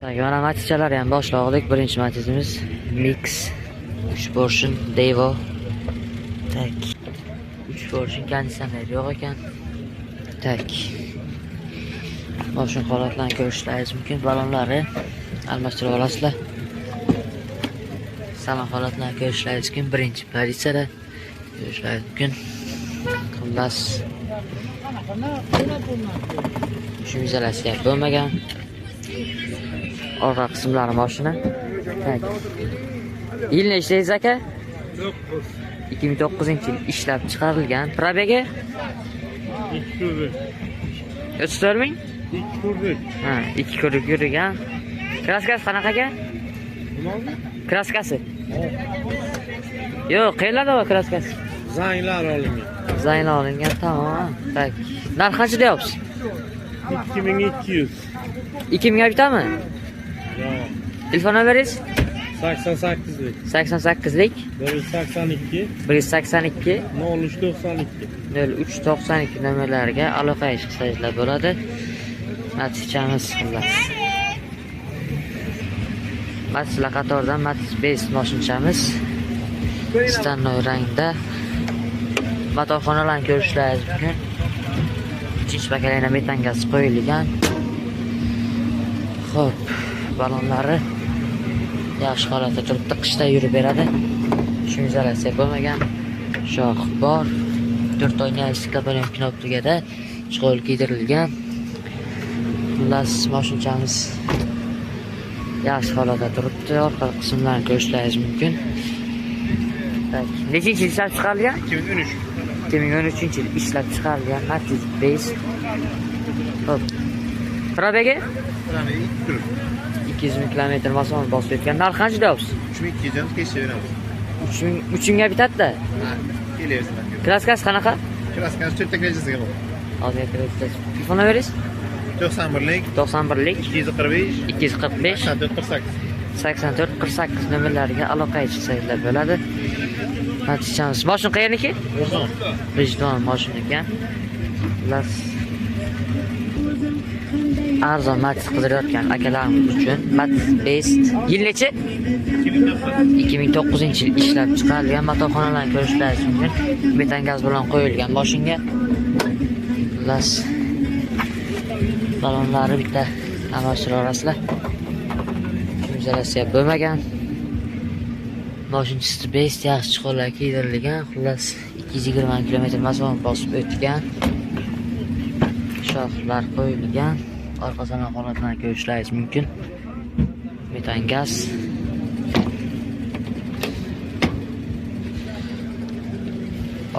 Tak, mana Matizchalar ham boshlag'dik. Birinchi Matizimiz Mix 3 portion Devo. Tak. 3 portion konditsioner yo'q ekan. Tak. Moshin holatlarini ko'rishlaringiz mumkin. Balonlari almashtirib olasizlar. Salon holatlarini ko'rishlaringiz mumkin. Birinchi pozitsiyada ko'rishlaringiz mumkin. Xullas, shum izolyatsiya bo'lmagan. Orqa qismlari mashina. Tak. Yil nechtaysiz aka? 2009-yil ishlab chiqarilgan. Probegi? 2 kubik. 34 ming? 2 kubik. Ha, 2 kubik yurgan. Kraskasi qanaqa aka? Nima oldi? Kraskasi. Yo'q, qayerlarda bor kraskasi? Zanglar olingan. Zanglar olingan, tamom. Tak. Narx qancha deyapsiz? 2200. 2000 ga bitami? Yo'q. Telefon nomeringiz? 88lik. 88lik 182 182 0392. 0392 nomerlariga aloqaga chiqsangizlar bo'ladi. Natijamiz xullas. Matizlar qatoridan Matiz 5 moshinchamiz. Stannoy rangda. Motorxonalarni ko'rishlaringiz mumkin. Uchinchi pokoleniya metan gaz qo'yilgan. Xo'p, balonlari yaxshi holatda turibdi, qishda yurib beradi. Shum izolyatsiya bo'lmagan. Shox bor. 4 oynali stikloponium knopkada chiqol kiydirilgan. Xullas, moshinchamiz yaxshi holatda turibdi. Orqa qismlarini ko'rishlaringiz mumkin. Tak, nechinchi yil ishlab chiqarilgan? 2013. 2013-yil ishlab chiqarilgan Matiz 5. Xo'p. Probegi? 200 ming kilometr masofani bosib o'tgan. Narx qancha deyapsiz? 3200 dan kelishib beramiz. 3000 ga bitadi-da. Ha, kelaversin. Kraskasi qanaqa? Kraskasi to'rtta krechasiga bor. Hozir krechasi. Telefon nomeringiz? 91lik 91lik 245 245 84 48. 84 48 nomerlariga aloqaga chiqsangizlar bo'ladi. Natijamiz. Moshin qayerniki? O'zon. G'ijduvon moshin ekan. Xullas, arzon Matiz qidirayotgan akalarimiz uchun Matiz Best yil nechi? 2009-yil ishlab chiqarilgan. Motorxonalarni ko'rishlaringiz mumkin. Metan gaz bilan qo'yilgan moshinga. Xullas, balonlari bitta almashtira olasizlar. Izolyatsiya bo'lmagan. Moshinchisi Best yaxshi chiqonlar kiydirilgan. Xullas, 220 kilometr masofani bosib o'tgan. Shoxlar qo'yilgan. Orqa salon holatlarini ko'rishlaringiz mumkin. Metan gaz.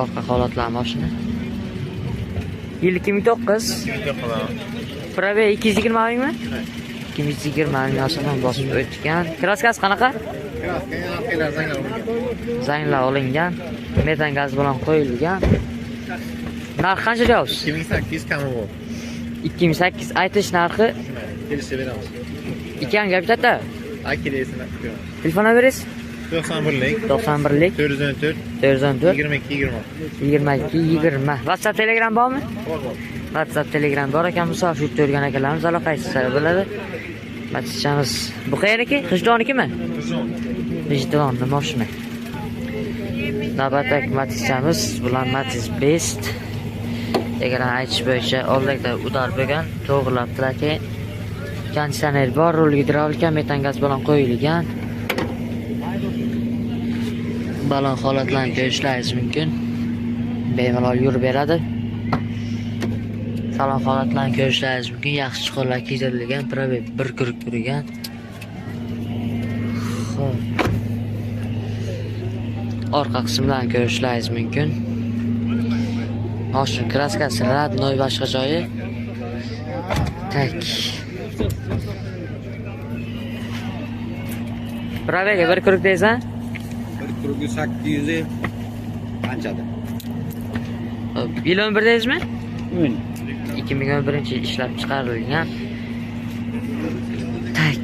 Orqa holatlar mashina. Yil 2009. Probeg 220 mingmi? 220 ming masofani bosib o'tgan. Kraskasi qanaqa? Kraskaga orqalar zanglar olingan. Zanglar olingan. Metan gaz bilan qo'yilgan. Narx qancha deyapsiz? 2800 kami bor. 2800 aytish narxi. Kelishib beramiz. 2 ga bitadi. Ha, kelaversin. Telefon nomeringiz? 91lik 91lik 414 414 22 20. 22 20. WhatsApp, Telegram bormi? Bor, bor. WhatsApp, Telegram bor ekan. Musofir yurtda yurgan akalarimiz aloqaga chiqsa bo'ladi. Matizchamiz. Bu qayerniki? G'ijdonikimi? O'zon. G'ijduvonni moshina. Navbatdagi Matizchamiz bular Matiz Best. Egalarning aytish bo'yicha oldida udar bo'lgan, to'g'rilabdilar keyin. Konditsioner bor, rul gidravlika, metan gaz bilan qo'yilgan. Balon holatlarini ko'rishlaringiz mumkin. Bemalol yurib beradi. Salon holatlarini ko'rishlaringiz mumkin. Yaxshi chiqonlar kiydirilgan, probeg bir kirib turgan. Xo'p. Orqa qismlarini ko'rishlaringiz mumkin. Moshin kraskasi radnoy boshqa joyi. Tak. Probegi bir kirib deysan? Bir krugi 800 qanchadir? Xo'p, yil 11 deysizmi? 10. 2011-yil ishlab chiqarilgan. Tak.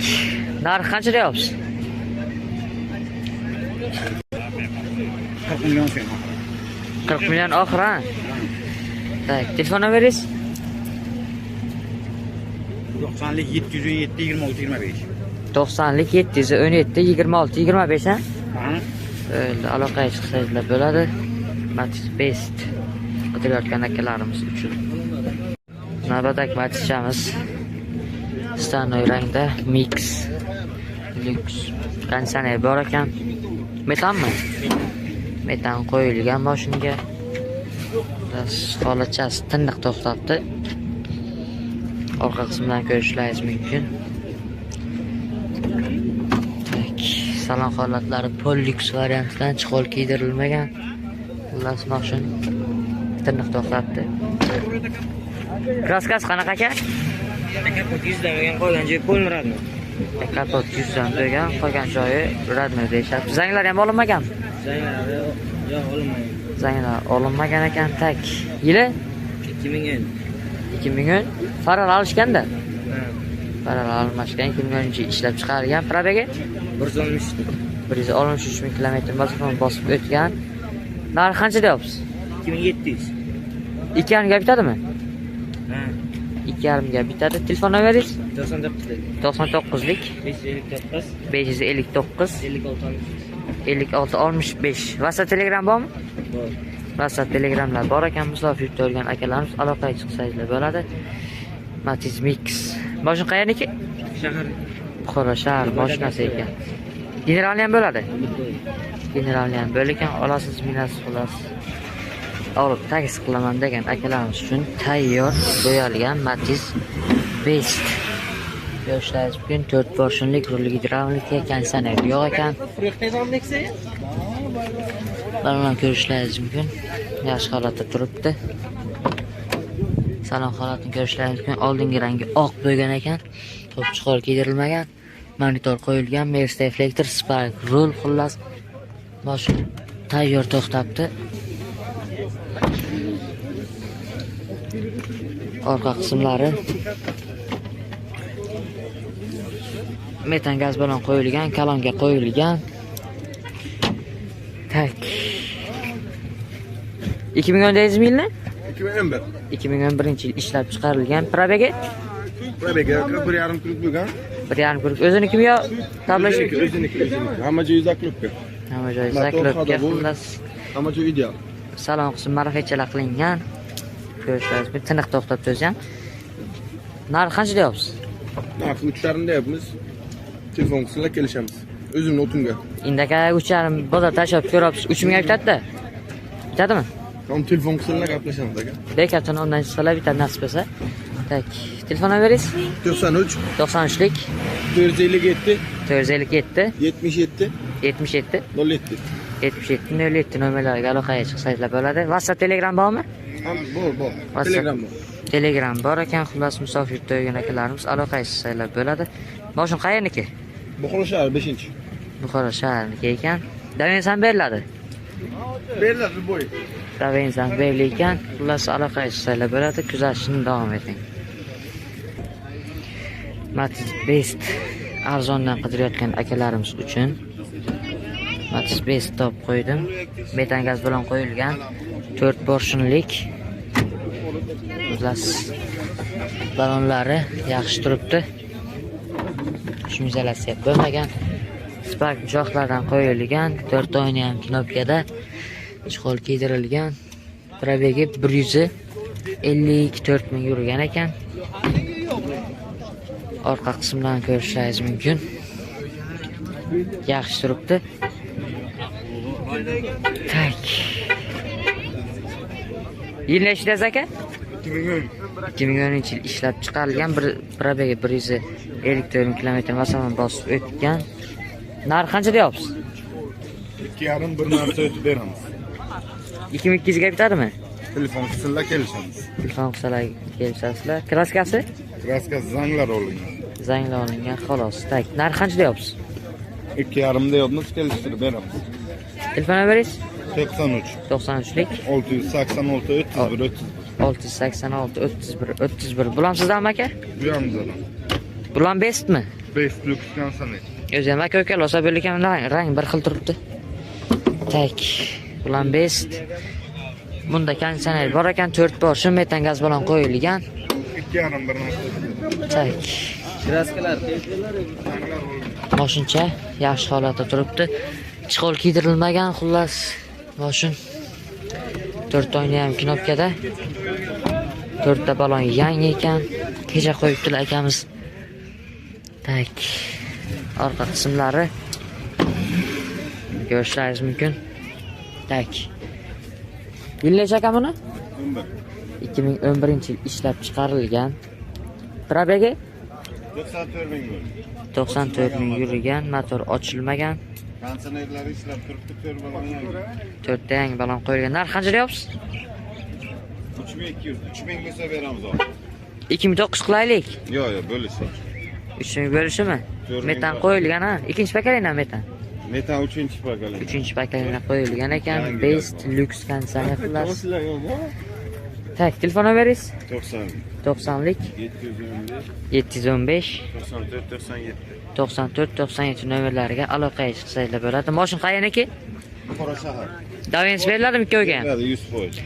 Narxi qancha deyapsiz? 40 million so'm. 40 million oxiri, ha? Tak, telefon nomeringiz? 90lik 717 26 25. 90lik 717 26 25 ha? Ha? Bo'ldi, aloqaga chiqsangizlar bo'ladi. Matiz Best qidirayotgan akalarimiz uchun. Navbatdagi Matizchamiz stanoy rangda mix lyuks konditsioner bor ekan. Metanmi? Metan qo'yilgan mashinaga. Holatchasi tiniq to'xtatdi. Orqa qismidan ko'rishlaringiz mumkin. Tak, salon holatlari pol lyuks variantidan chexol kiydirilmagan. Xullas, mashina tiniq to'xtatdi. Kraskasi qanaqa aka? Kapot yuzdan bo'lgan, qolgan joyi pol родной. Kapot yuzdan bo'lgan, qolgan joyi родной deyishyapti. Zanglar ham olinmaganmi? Zanglari yo'q, olinmagan. Zanglar olinmagan ekan. Tak. Yili 2010. 2010. Faral alishganda. Ha. Faral almashgan 2010 yil ishlab chiqarilgan. Probegi 163. 163 ming kilometr masofani bosib o'tgan. Narxi qancha deyapsiz? 2700. 2,5 ga bitadimi? Ha. 2,5 ga bitadi. Telefon nomeringiz? 99lik. 99lik 559 559 56 56 65. WhatsApp, Telegram bormi? Bor. WhatsApp, Telegramlar bor ekan. Musofir yurtda o'rgan akalarimiz aloqaga chiqsangizlar bo'ladi. Matiz Mix. Mashina qayerniki? Shahar. Buxoro shahar mashinasi ekan. Generalni ham bo'ladi. Generalni ham bo'lar ekan. Olasiz, minasiz, xullas. Olib taksi qilaman degan akalarimiz uchun tayyor bo'yalgan Matiz Best. Yoshlar bugun 4 porshinlik ruli gidravlika, konditsioner yo'q ekan. Balon ko'rishlaringiz mumkin. Yaxshi holatda turibdi. Salon holatini ko'rishlaringiz mumkin. Oldingi rangi oq bo'lgan ekan. To'p chiqar kiydirilmagan. Monitor qo'yilgan, Mercedes deflektor, Spark rul, xullas mashina tayyor to'xtabdi. Orqa qismlari metan gaz bilan qo'yilgan, kolonka qo'yilgan. Tak. 2010 deysizmi yilni? 2011. 2011 yil ishlab chiqarilgan. Probegi? Probegi 1,5 klub bo'lgan. 1,5 klub. O'zinikimi yo tablash? O'ziniki, o'ziniki. Hamma joyi zaklubka. Hamma joyi zaklubka, xullas. Hamma joyi ideal. Salon qismi marafetchalar qilingan. Ko'rishlaringiz mumkin. Tiniq to'xtab o'zi ham. Narxi qancha deyapsiz? Narxi 3,5 deyapmiz. Telefon qilsinlar, kelishamiz. O'zimni o'timga. Endi aka 3,5 bozor tashlab ko'ryapsiz. 3 mingga bitadi-da. Bitadimi? Tam telefon qilsinlar, gaplashamiz aka. Bekatdan ondan chiqsalar bitadi nasib bo'lsa. Tak, telefon nomeringiz? 93 93lik 457 457 77 77 07 77 07 nomerlariga aloqaga chiqsangizlar bo'ladi. WhatsApp, Telegram bormi? Ham bor, bor. Telegram bor. Telegram bor ekan, xullas musofir yurtda yurgan akalarimiz aloqaga chiqsanglar bo'ladi. Mashina qayerniki? Buxoro shahri 5. Buxoro shahriniki ekan. Davens ham beriladi. Beriladi bo'y. Davens ham berilar ekan. Xullas aloqaga chiqsanglar bo'ladi. Kuzatishni davom eting. Matiz Best arzondan qidirayotgan akalarimiz uchun Matiz Best top qo'ydim. Metan gaz bilan qo'yilgan 4 porshinlik. Xullas balonlari yaxshi turibdi. Shumizalatsiya bo'lmagan. Spark pichoqlardan qo'yilgan, 4 oyna ham knopkada, chexol kiydirilgan. Probegi 154 ming yurgan ekan. Orqa qismdan ko'rishingiz mumkin. Yaxshi turibdi. Tak. Yil nechidasiz aka? 2010. 2010 yil ishlab chiqarilgan, bir probegi 154 ming kilometr masofani bosib o'tgan. Narxi qancha deyapsiz? 2,5 bir narsa o'tib beramiz. 2200 ga bitadimi? Telefon qilsinlar, kelishamiz. Telefon qilsalar kelishasizlar. Kraskasi? Kraskasi zanglar olingan. Zanglar olingan, xolos. Tak, narxi qancha deyapsiz? 2,5 deyapmiz, kelishtirib beramiz. Telefon nomeringiz? 93 93lik 686 31 31. 686 31 31. Bular sizdanmi aka? Bu ham bizdan. Bular bestmi? Best lux konsonet. O'zi ham aka uka losa bo'lgan, rang bir xil turibdi. Tak, bular best. Bunda konditsioner bor ekan, 4 portion metan gaz bilan qo'yilgan. 2,5 bir narsa. Tak. Moshincha yaxshi holatda turibdi. Chexol kiydirilmagan, xullas moshin. 4 oyna ham knopkada. 4 ta balon yangi ekan. Kecha qo'yibdilar akamiz. Tak. Orqa qismlari ko'rishingiz mumkin. Tak. Yil necha aka buni? 2011-yil ishlab chiqarilgan. Probegi 94 ming bo'ldi. 94 ming yurgan, motor ochilmagan. Konditsionerlari ishlab turibdi, 4 balon yangi. 4 ta yangi balon qo'yilgan. Narx qancha deyapsiz? 3200, 3000 bo'lsa beramiz hozir. 2009 qilaylik. Yo'q, yo'q, bo'lishi. 3000 bo'lishimi? Metan qo'yilgan ha. Ikkinchi pokoleniya metan. Metan 3-pokoleniya. 3-pokoleniya qo'yilgan ekan. Best Lux konditsioner xullas. Tak, telefon nomeringiz? 90. 90lik 715 715 94 97. 94 97 nomerlariga aloqaga chiqsanglar bo'ladi. Moshin qayerniki? Buxoro shahar. Davens beriladimi ikkoviga ham? Beradi 100%.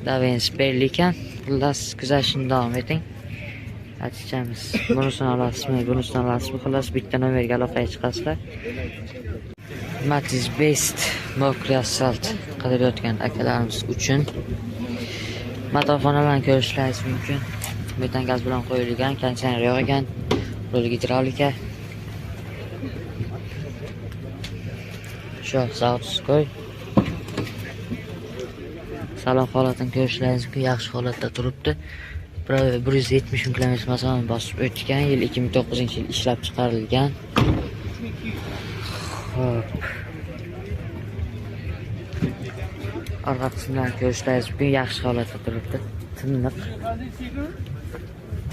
Davens berilar ekan. Xullas, kuzatishni davom eting. Aytishamiz. Bunisini olasizmi, bunisini olasizmi? Xullas, bitta nomerga aloqaga chiqasizlar. Matiz Best Mokri asfalt qidirayotgan akalarimiz uchun matofonalarni ko'rishlaringiz mumkin. Metan gaz bilan qo'yilgan, konditsioner yo'q ekan, rul gidravlika. Shu zavodskoy. Salon holatini ko'rishlaringiz mumkin, yaxshi holatda turibdi. 170 ming kilometr masofani bosib o'tgan, yil 2009-yil ishlab chiqarilgan. Xo'p. Orqa qismlarni ko'rishlaringiz mumkin, yaxshi holatda turibdi. Tiniq.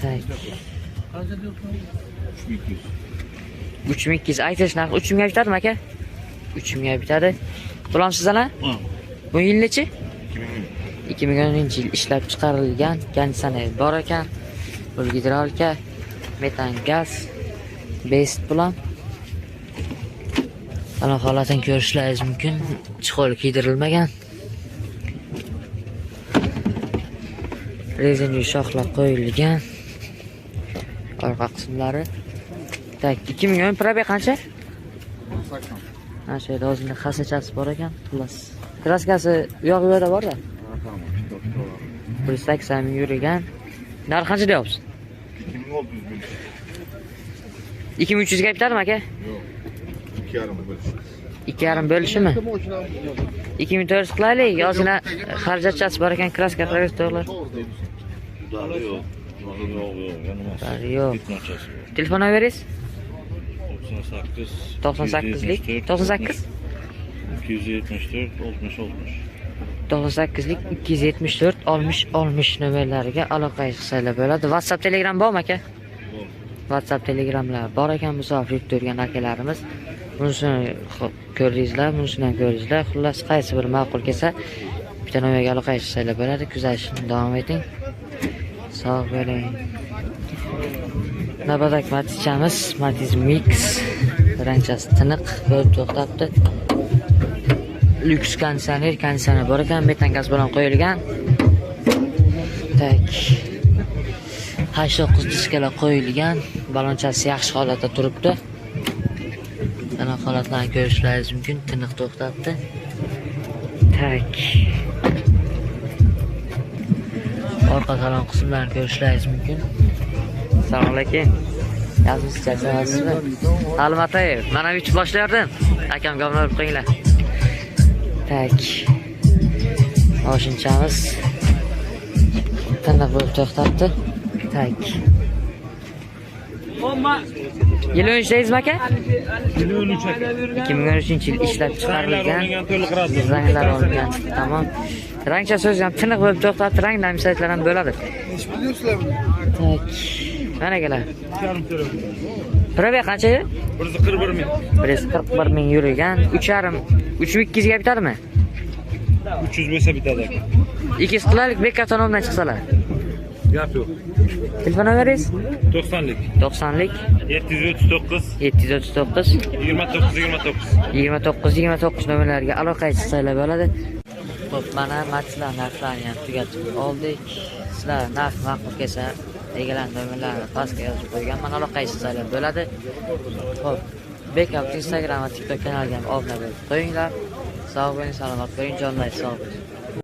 Tak. 3200 aytish narxi 3000 ga bitadimi aka? 3000 ga bitadi. Bulam sizdan ha? Bu yil nechi? 2010-yil ishlab chiqarilgan, konditsioner bor ekan, rul gidravlika, metan gaz, Best bilan. Ana holatini ko'rishlaringiz mumkin. Chexol kiydirilmagan. Rezinli shoxlar qo'yilgan. Orqa qismlari. Tak, 2010 probeg qancha? 80. Ha, shu yerda o'zining xasachasi bor ekan, xullas. Kraskasi u yoq bu yerda bor-da. 180 ming yurgan. Narx qancha deyapsiz? 2600 bo'lishi. 2300 ga bitadimi aka? Yo'q. 2,5 bo'lishi. 2,5 bo'lishimi? 2400 qilaylik, ozgina xarajatchasi bor ekan, kraska to'g'ri. Yo'q. Yo'q, Yo'q. Telefon nomeringiz? 98 98lik 98 274 60 60. 98lik 274 60 60 nomerlariga aloqaga chiqsanglar bo'ladi. WhatsApp, Telegram bormi aka? Bor. WhatsApp, Telegramlar bor ekan, musofir turgan akalarimiz. Bunisini ko'rdingizlar, bunisini ham ko'rdingizlar. Xullas, qaysi biri ma'qul kelsa, bitta nomerga aloqaga chiqsanglar bo'ladi. Kuzatishni davom eting. Sog' bo'ling. Navbatdagi Matizchamiz, Matiz Mix, rangchasi tiniq bo'lib to'xtabdi. Lyuks konditsioner, konditsioner bor ekan, metan gaz bilan qo'yilgan. Tak. 89 diskalar qo'yilgan, balonchasi yaxshi holatda turibdi. Mana holatlarni ko'rishlaringiz mumkin, tiniq to'xtabdi. Tak. Orqa salon qismlarini ko'rishlaringiz mumkin. Assalomu alaykum. Yaxshimisiz, charchamayapsizmi? Almatayev, mana uch boshlardim. Akam gapni qo'yinglar. Tak. Moshinchamiz tiniq bo'lib to'xtabdi. Tak. Yil 13 deysizmi aka? 2013 aka. 2013-yil ishlab chiqarilgan. Ranglar olingan. Tamom. Rangcha so'z ham tiniq bo'lib to'xtabdi. Rang namisaytlar ham bo'ladi. Tak. Mana akalar. Probeg qancha edi? 141 ming. 141 ming yurgan. 3,5 3200 ga bitadimi? 300 bo'lsa bitadi aka. 200 qilaylik, bekka tonomdan chiqsalar. Gap yo'q. Telefon nomeringiz? 90lik. 90lik 739 739 29 29. 29 29 nomerlariga aloqaga chiqsanglar bo'ladi. Xo'p, mana Matizlar narxlarini ham tugatib oldik. Sizlar narx ma'qul kelsa, Egalarning nomerlarini pastga yozib qo'yganman. Aloqa qilsanglar bo'ladi. Xo'p, Backup Instagram va TikTok kanaliga ham obuna bo'lib qo'yinglar. Sog' bo'ling, salomat bo'ling, jonlar sog' bo'lsin.